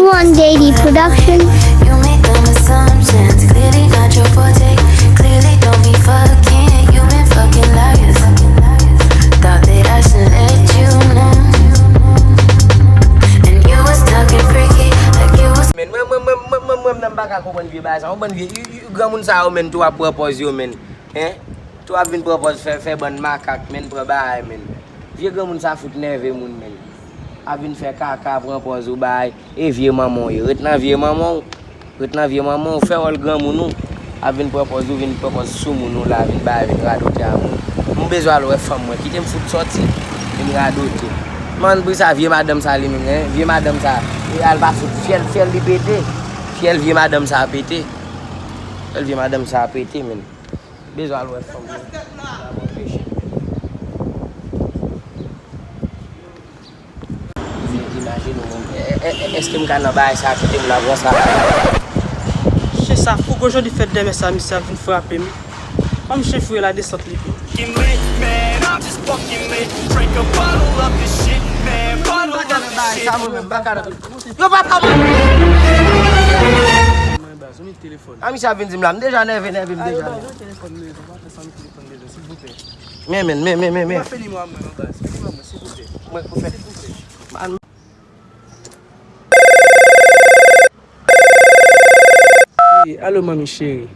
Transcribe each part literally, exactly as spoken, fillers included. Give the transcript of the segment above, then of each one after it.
One J D Production. You make dumb assumptions, clearly not your forte. Clearly don't be fucking, you been fucking liars. Thought that I should let you know. And you was talking freaky, like you was Men mwen, mwen, mwen, mwen, mwen, mwen, mwen, m pa ka konprann vye bagay sa. Konprann vye, y- y- granmoun sa yo, men, tou ap pran pòz yo, men. Hen? Tou ap vin pran pòz fè, fè bann makak, men, pran bagay, men. Vye granmoun sa fout nève moun, men. Ap vin fè kaka, pran pòz ou bay. E vye manman w ye. Ret nan vye manman w. Ret nan vye manman w. Fè wòl granmoun ou. Ap vin pran pòz ou, vin pran pòz sou moun ou la, vin bay, vin radote a moun. M bezwen al wè fanm mwen. Kite m fout sòti. Vin radote. Manman bri sa, vye madanm sa li menm, hen. Vye madanm sa. E al pa fout. Fyèl, fyèl li pete. Fyèl vye madanm sa pete. Fyèl vye madanm sa pete, men. Bezwen al wè fanm mwen. Sa va anpeche. Imajine w, e- e- e- èske m ka nan bagay sa, kite m nan pran sa? Chen sa fou, gwo jodi fèt dèmen sa, misye ap vin frape m. Kòm chen fou la desant li. Fucking lit, man, I'm just fucking lit. Drink a bottle of this shit, man, bottle of this shit. Yo, papa, mwen. Mwen, baz, ou met telefòn. A, misye ap vin di m la, m deja nève, nève, m deja nève. Telefòn, men, ou pa fè sa, met telefòn, men, silvouplè. Men, men, men, men, men, men. Ou pa fè li mwen, mwen, baz. Fè li mwen, silvouplè. Mwen, pou fè. Silvouplè. Man. Wi, alo, manmi cheri.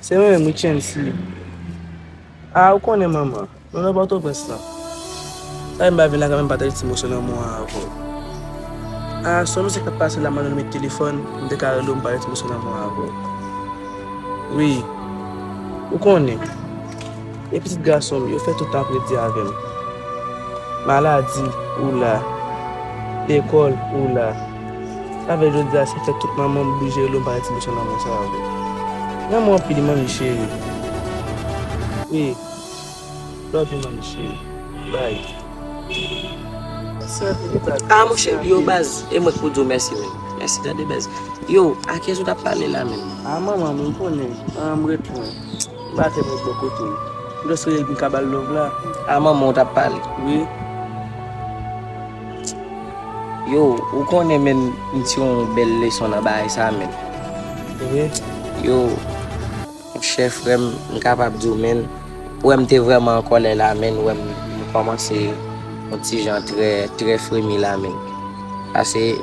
Se mwen menm, wi, Chancy. A, ou konnen manman. Nou nan Pòtoprens lan. Sa fè m pa vin la kanmenm, pataje ti moso lanmou an avè w. A, sou mesaj k ap pase la, m annik met telefòn, m te ka rele w, m pataje ti moso lanmou an avè w. Wi. Ou konnen. E pitit gason m yo fè tout tan ap redi avè m. Maladi, ou la. Lekòl, ou la. Sa fè jodi a, se fèt tout manman m blije rele m pale ti mesye lanmou sa avè w. Lanmou anpil, manmi cheri. Wi. Love you, manmi cheri. Bye. A, monchè, yo, baz, e mwen k pou di w mèsi, men. Mèsi, tande, baz. Yo, a kiyès ou t ap pale la, men? A, manman m, ou konnen. Manman m ret lwen. M pa te mwen bò kote l. M just rele l pou m ka ba l love la. A, manman w t ap pale? Wi. Yo, ou konnen, men, m tire yon bèl leson nan bagay sa, men. Ehe. Yo, monchè, frè m, m kapab di w, men, ou wè m te vrèman an kòlè la, men, ou wè m, m kòmanse yon ti jan trè, trè fremi la, men. Paske,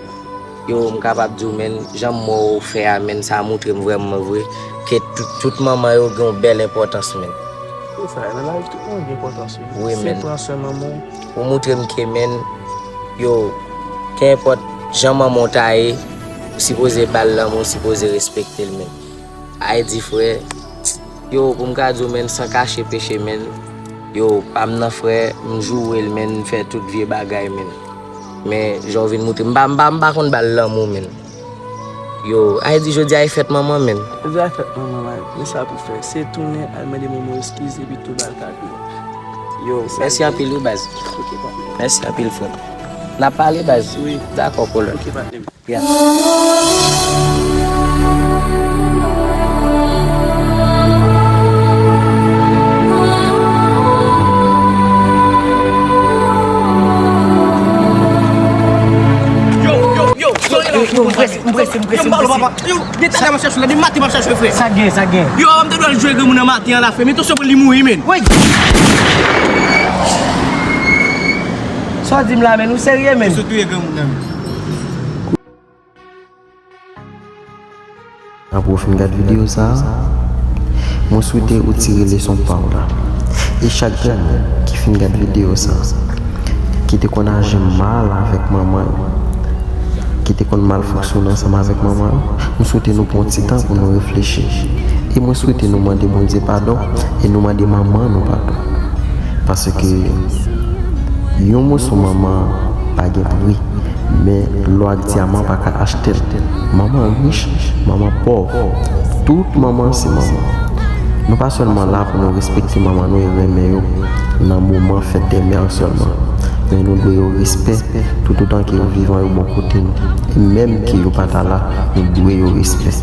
yo, m kapab di w, men, jan m wè w fè a, men, sa montre m vrèman vre ke tout, tout manman yo gen yon bèl enpòtans, men. Se sa, nan lavi tout moun gen enpòtans, wi. Wi, men. Pran swen manman w. Ou montre m ke, men, yo, kenpòt jan manman w ta ye, ou sipoze ba l lanmou, ou sipoze respekte l, men. Ay di frè, yo, pou m ka di w, men, san kache peche, men, yo, pa m nan frè, m joure l, men, m fè tout vye bagay, men. Men, jan w vin montre, m pa, m pa, m pa konn ba l lanmou, men. Yo, ay di jodi a e fèt manman, men. Jodi a e fèt manman, man. Men sa pou fè. Se tounen al mande manman w eskiz epi tou ba l kado. Yo, mèsi anpil, wi, baz. Ok, patnè. Mèsi anpil, frè m. N ap pale, baz. Wi. Dakò, kolè. Ok, patnè. Yeah. Yo, yo, yo, yo, yo, yo, m prese, m prese, m prese, m prese. Yo, m pa wè papa. Yo, depi talè m ap chèche w la, depi maten m ap chèche w, frè. Sa gen, sa gen. Yo, m te dwe al jwe granmoun nan maten an la, frè. Men tansyon pran li mouri, men. Woy! Sa w di m la, men, ou serye, men? Yo sot touye granmoun nan, men. Apre w fin gad videyo sa a, mwen swete ou tire leson pa w la. E chak granmoun ki fin gad videyo sa a, ki te konn aji mal avèk manman yo, ki te konn mal fonksyone ansanm avèk manman yo, m swete nou pran yon ti tan pou nou reflechi. E mwen swete nou mande Bondye padon e nou mande manman nou padon. Paske yon moso manman pa gen pri. Men lò ak dyaman pa ka achte l. Manman rich, manman pòv, tout manman se manman. Nou pa sèlman la pou nou respekte manman nou e renmen yo nan moman fèt dè mè sèlman, men nou dwe yo respè toutotan ke yo vivan, yo bò kote n. E menm ke yo pa ta la, nou dwe yo respè.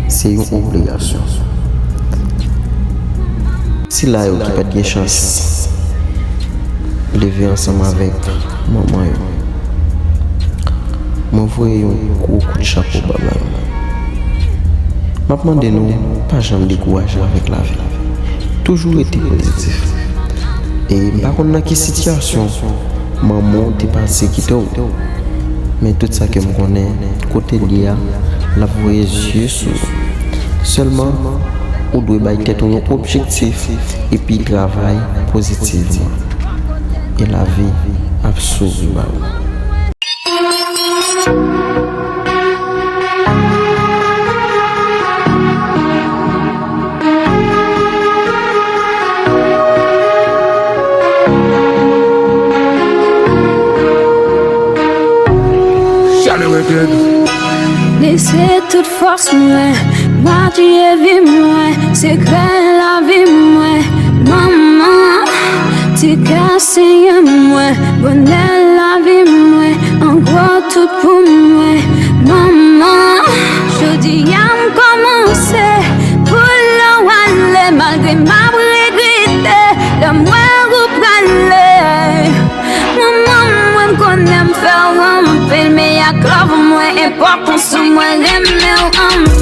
Se yon obligasyon. Sila yo ki pa t gen chans leve ansanm avèk manman yo. Mwen voye yon gwo kout chapo ba manmi. M ap mande nou pa janm dekouraje avèk lavi. Toujou rete pozitif. E m pa konn nan ki sitiyasyon manman w te pase kite w. Men tout sa ke m konnen, kote l ye a, l ap voye zye sou ou. Sèlman, ou dwe bay tèt ou yon objektif epi travay pozitivman. E lavi ap souri ba ou. Li se tout fòs mwen, matye vi mwen, sekrè lavi mwen. Manman, ti kè Senyè mwen, bonè lavi mwen, an gwo tout pou mwen. Manman, jodi a m kòmanse pou lè w ale, malgre m ap regrete lè m wè ou prale. Manman mwen, m konnen m fè w anpil, men ak love mwen, enpòtans ou, mwen renmen w anpil.